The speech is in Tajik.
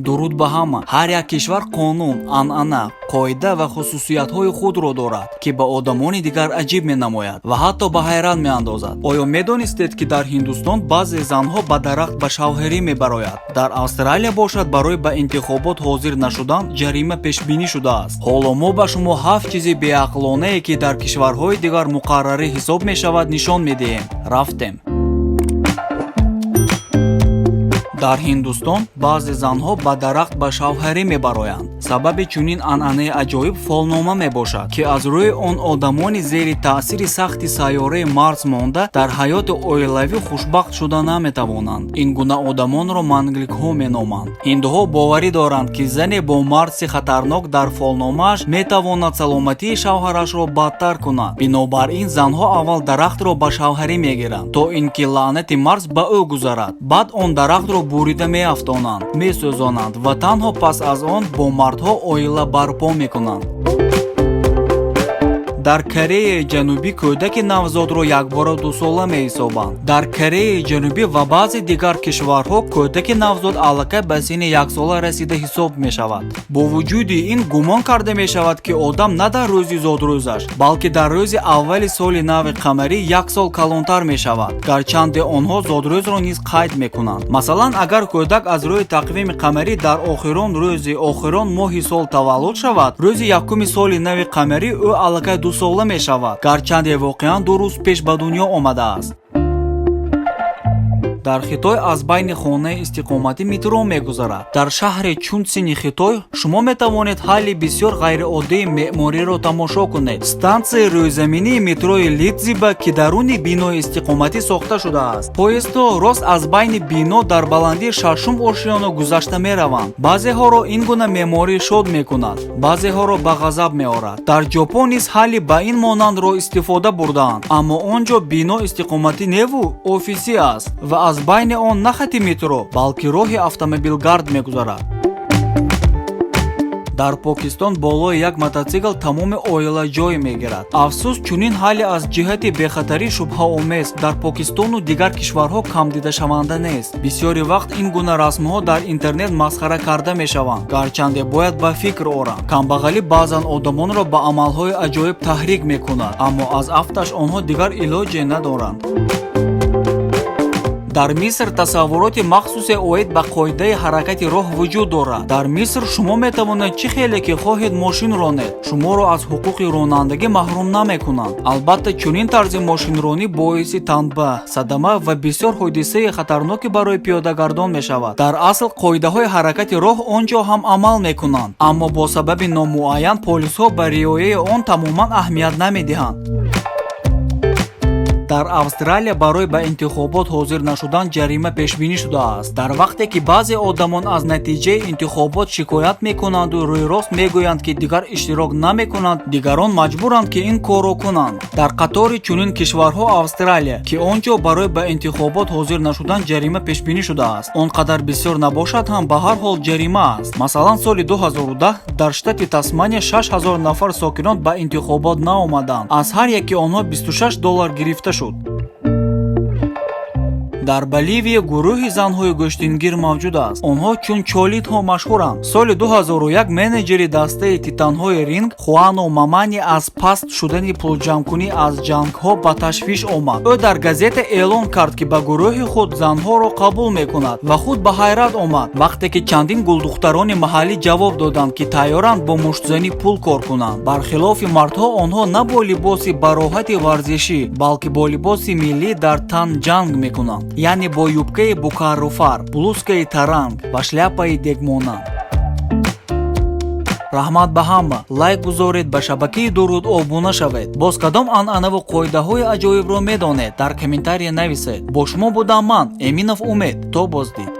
Дуруд ба ҳама. Ҳар як кишвар қонун, анъана, қоида ва хусусиятҳои худро дорад, ки ба одамони дигар аҷиб менамояд ва ҳатто ба ҳайрат меандозад. Оё медонистед, ки дар Ҳиндустон баъзе занҳо ба дарахт ба шавҳарӣ мебарояд? Дар Австралия бошад, барои ба интихобот ҳозир нашудан ҷарима пешбинӣ шудааст. Ҳоло мо ба шумо ҳафт чизи беақлонае, ки дар кишварҳои дигар муқаррарӣ ҳисоб мешавад, нишон медиҳем. Рафтем. Дар Ҳиндустон баъзе занҳо ба дарахт ба шавҳарӣ мебароянд. Сабаби чунин анъанаи аҷоиб фолнома мебошад, ки аз рӯи он одамони зери таъсири сахти сайёраи Марс монда дар ҳаёти оилавӣ хушбахт шуда наметавонанд. Ин гуна одамонро мангликҳо меноманд. Ҳиндуҳо боварӣ доранд, ки зане бо Марси хатарнок дар фолномааш метавонад саломатии шавҳарашро бадтар кунад. Бинобар ин занҳо аввал дарахтро ба шавҳарӣ мегиранд, то ин ки лаънати Марс ба ӯ гузарад. Баъд он дарахтро бурида меафтонанд, месӯзонанд ва танҳо пас аз он бо мардҳо оила барпо мекунанд. Дар Кореяи Ҷанубӣ кӯдаки навзодро якбора дусола меҳисобанд. Дар Кореяи Ҷанубӣ ва баъзе дигар кишварҳо кӯдаки навзод аллакай ба синни яксола расида ҳисоб мешавад. Бо вуҷуди ин гумон карда мешавад, ки одам на дар рӯзи зодрӯзаш, балки дар рӯзи аввали соли нави қамарӣ як сол калонтар мешавад. Гарчанде онҳо зодрӯзро низ қайд мекунанд. Масалан, агар кӯдак аз рӯи тақвими қамарӣ дар охирон рӯзи охирон моҳи сол таваллуд шавад, рӯзи якуми соли нави қамарӣ ӯ аллакай дусола мешавад, гарчанде воқеан 2 рӯз пеш ба дунё омадааст. Дар Хитой аз байни хонаи истиқоматӣ метро мегузарад. Дар шаҳри Чунцини Хитой шумо метавонед ҳалли бисёр ғайриоддии меъмориро тамошо кунед: стансияи рӯйзаминии метрои Литзиба, ки даруни бинои истиқоматӣ сохта шудааст. Поездҳо рост аз байни бино дар баландии шашум ошёна гузашта мераванд. Баъзеҳоро ин гуна меъморӣ шод мекунад, баъзеҳоро ба ғазаб меорад. Дар Ҷопон низ ҳалли ба ин монандро истифода бурдаанд, аммо он ҷо бино истиқоматӣ неву офисӣ аст ва аз байни он на хати метро, балки роҳи автомобилгард мегузарад. Дар Покистон болои як мототсикл тамоми оила ҷой мегирад. Афсӯс, чунин ҳалли аз ҷиҳати бехатарӣ шубҳаомез дар Покистону дигар кишварҳо камдидашаванда нест. Бисёри вақт ин гуна расмҳо дар интернет масхара карда мешаванд. Гарчанде бояд ба фикр оранд: камбағалӣ баъзан одамонро ба амалҳои аҷоиб таҳрик мекунад, аммо аз афташ онҳо дигар илоҷе надоранд. Дар Миср тасаввуроти махсусе оид ба қоидаи ҳаракати роҳ вуҷуд дорад. Дар Миср шумо метавонед чӣ хеле ки хоҳед мошин ронед, шуморо аз ҳуқуқи ронандагӣ маҳрум намекунанд. Албатта, чунин тарзи мошинронӣ боиси танба, садама ва бисёр ҳодисаи хатарноке барои пиёдагардон мешавад. Дар асл қоидаҳои ҳаракати роҳ он ҷо ҳам амал мекунанд, аммо бо сабаби номуайян полисҳо ба риояи он тамоман аҳамият намедиҳанд. Дар Австралия барои ба интихобот ҳозир нашудан ҷарима пешбинӣ шудааст. Дар вақте ки баъзе одамон аз натиҷаи интихобот шикоят мекунанду рӯйрост мегӯянд, ки дигар иштирок намекунанд, дигарон маҷбуранд, ки ин корро кунанд. Дар қатори чунин кишварҳо Австралия, ки он ҷо барои ба интихобот ҳозир нашудан ҷарима пешбинӣ шудааст. Он қадар бисёр набошад ҳам, ба ҳар ҳол ҷарима аст. Масалан, соли 2010 дар штати Тасмания 6000 нафар сокинон ба интихобот наомаданд. Аз ҳар яки онҳо 26 доллар гирифта шуд. Дар Боливия гурӯҳи занҳои гӯштингир мавҷуд аст. Онҳо чун чолитҳо машҳуранд. Соли 2001 менеҷери дастаи титанҳои ринг Хуано Мамани аз паст шудани пулҷамъкунӣ аз ҷангҳо ба ташвиш омад. Ӯ дар газета эълон кард, ки ба гурӯҳи худ занҳоро қабул мекунад, ва худ ба ҳайрат омад, вақте ки чандин гулдухтарони маҳаллӣ ҷавоб доданд, ки тайёранд бо муштзанӣ пул кор кунанд. Бархилофи мардҳо, онҳо на бо либоси бароҳати варзишӣ, балки бо либоси миллӣ дар тан ҷанг мекунанд, яъне бо юбкаи букарруфар, блузкаи таранг ва шляпаи дегмонанд. Раҳмат ба ҳама. Лайк гузоред, ба шабакаи Дуруд обуна шавед. Боз кадом анъанаву қоидаҳои аҷоибро медонед, дар комментария нависед. Бо шумо будам ман, Эминов Умед. То боздид.